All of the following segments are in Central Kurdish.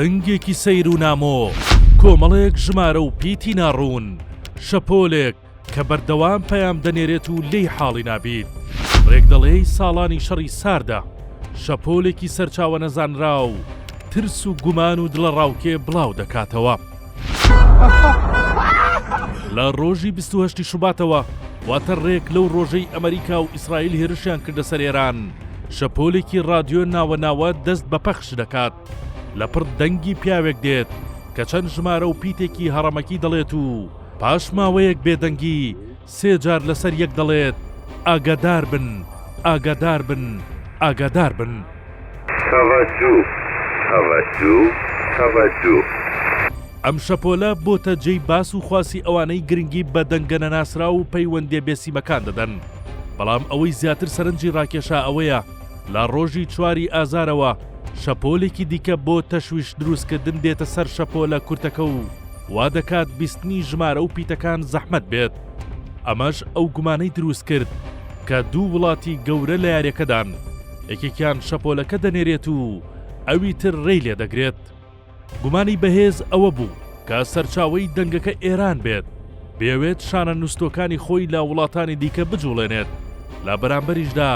دەنگێکی سەیر و نامۆ، کۆمەڵێک ژمارە و پیتی ناڕوون، شەپۆلێک کە بەردەوام پەیام دەنێرێت و لێی حاڵی نابیت، ڕێک دەڵێی ساڵانی شەڕی ساردە، شەپۆلێکی سەرچاوە نەزانراو ترس و گومان و دڵەڕاوکێ بڵاو دەکاتەوە. لە ڕۆژی 28 شوباتەوە، واتە ڕێک لەو ڕۆژەی ئەمریکا و ئیسرائیل هێرشیان کردە سەر ئێران، شەپۆلێکی ڕادیۆ ناوە ناوە دەست بە پەخش دەکات. لەپڕ دەنگی پیاوێک دێت کە چەند ژمارە و پیتێکی هەڕەمەکی دەڵێت و پاش ماوەیەک بێدەنگی سێ جار لەسەر یەک دەڵێت، ئاگادار بن، ئاگادار بن، ئاگادار بن. تەوەجوه، تەوەجوه، تەوەجوه. ئەم شەپۆلە بۆتە جێی باس و خواسی ئەوانەی گرنگی بە دەنگە نەناسراو و پەیوەندیە بێسیمەکان دەدەن. بەڵام ئەوەی زیاتر سەرنجی ڕاکێشا ئەوەیە لە ڕۆژی چواری ئازارەوە شەپۆلێکی دیکە بۆ تەشویش دروستکردن دێتە سەر شەپۆلە کورتەکە و وا دەکات بیستنی ژمارە و پیتەکان زەحمەت بێت. ئەمەش ئەو گومانەی دروست کرد کە دوو وڵاتی گەورە لە یاریەکەدان، یەکێکیان شەپۆلەکە دەنێرێت و ئەوی تر ڕێی لێدەگرێت. گومانی بەهێز ئەوە بوو کە سەرچاوەی دەنگەکە ئێران بێت، بیەوێت شانە نوستووەکانی خۆی لە وڵاتانی دیکە بجوڵێنێت، لە بەرامبەریشدا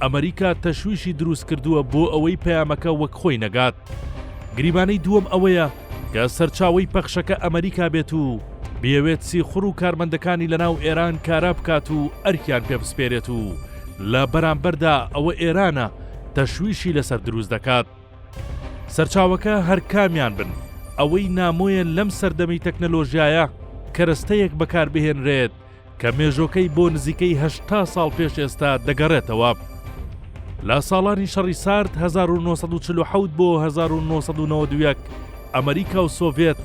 ئەمریکا تەشویشی دروستکردووە بۆ ئەوەی پەیامەکە وەک خۆی نەگات. گریمانەی دووەم ئەوەیە کە سەرچاوەی پەخشەکە ئەمریکا بێت و بیەوێت سیخوڕ و کارمەندەکانی لەناو ئێران کارا بکات و ئەرکیان پێ بسپێرێت و لە بەرامبەردا ئەوە ئێرانە تەشویشی لەسەر دروست دەکات. سەرچاوەکە هەر کامیان بن، ئەوەی نامۆیە لەم سەردەمی تەکنەلۆژیایە کەرەستەیەک بەکاربهێنرێت کە مێژۆکەی بۆ نزیکەی 80 ساڵ پێش ئێستا دەگەڕێتەوە. لە ساڵانی شەڕی سارد 1947 بۆ 1991 ئەمریکا و سۆڤێت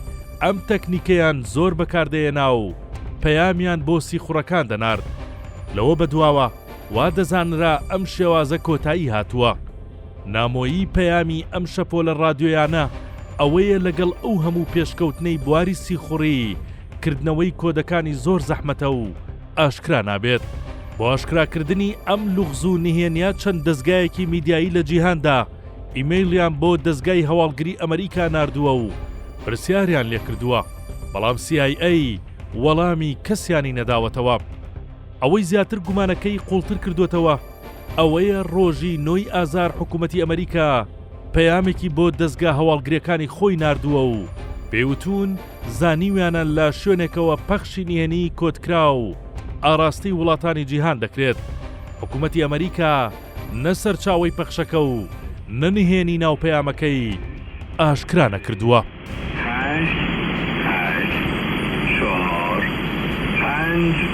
ئەم تەکنیکەیان زۆر بەکاردەهێنا و پەیامیان بۆ سیخوڕەکان دەنارد. لەوە بەدواوە وا دەزانرا ئەم شێوازە کۆتایی هاتووە. نامۆیی پەیامی ئەم شەپۆلە ڕادیۆیانە ئەوەیە لەگەڵ ئەو هەموو پێشکەوتنەی بواری سیخوڕی، کردنەوەی کۆدەکانی زۆر زەحمەتە و ئاشکرا نابێت. بۆ ئاشکراکردنی ئەم لوغز و نهێنیە چەند دەزگایەکی میدیایی لە جیهاندا ئیمەیڵیان بۆ دەزگای هەواڵگری ئەمریکا ناردووە و پرسیاریان لێکردووە، بەڵام سی ئای ئەی وەڵامی کەسیانی نەداوەتەوە. ئەوەی زیاتر گومانەکەی قوڵتر کردووەتەوە ئەوەیە ڕۆژی نۆی ئازار حکوومەتی ئەمریکا پەیامێکی بۆ دەزگا هەواڵگرییەکانی خۆی ناردووە و پێیوتوون زانیویانە لە شوێنێکەوە پەخشی نهێنیی کۆدکراو ئاڕاستەی وڵاتانی جیهان دەکرێت. حکوومەتی ئەمریکا نە سەرچاوەی پەخشەکە و نە نهێنی ناو پەیامەکەی ئاشکرا نەکردووە. هەشت هەشت چوار پەنج.